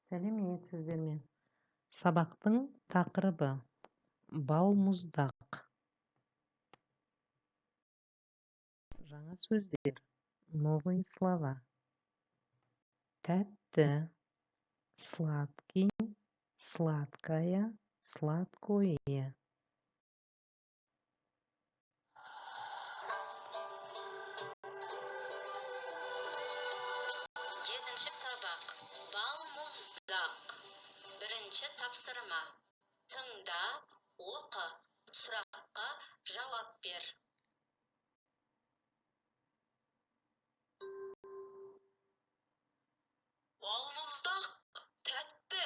Сәлеметсіздер ме? Сабақтың тақырыбы балмұздақ. Жаңа сөздер, новые слова. Тәтті, сладкий, сладкая, сладкое. Жетінші сабақ. Балмұздақ. Бірінші тапсырма. Тыңда, оқы, сұраққа жауап бер. Балмұздақ тәтті.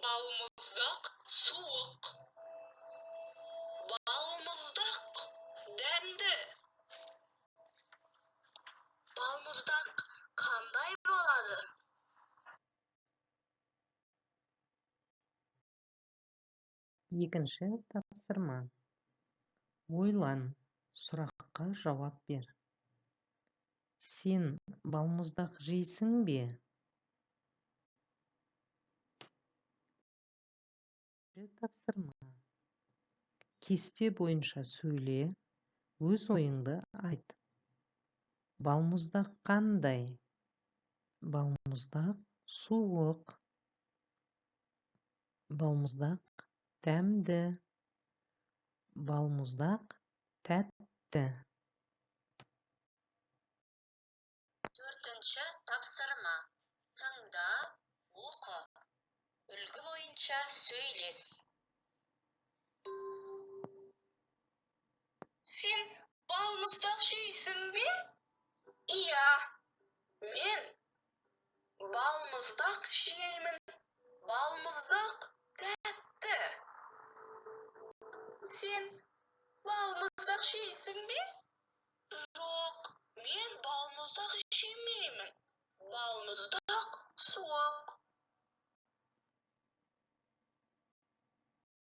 Балмұздақ суық. Балмұздақ дәмді. Балмұздақ қандай болады? Екінші тапсырма. Ойлан, сұраққа жауап бер. Сен балмұздақ жейсің бе? Тапсырма. Кесте бойынша сөйле, өз ойыңды айт. Балмұздақ қандай? Балмұздақ суық. Балмұздақ дәмді. Балмұздақ тәтті. Төртінші тапсырма. Тыңда, оқы. Үлгі бойынша сөйлес. Сен балмұздақ жейсің бе? Иә, мен балмұздақ жеймін. Балмұздақ тәтті. Сен балмұздақ жейсің бе? Жоқ, мен балмұздақ жемеймін. Балмұздақ суық.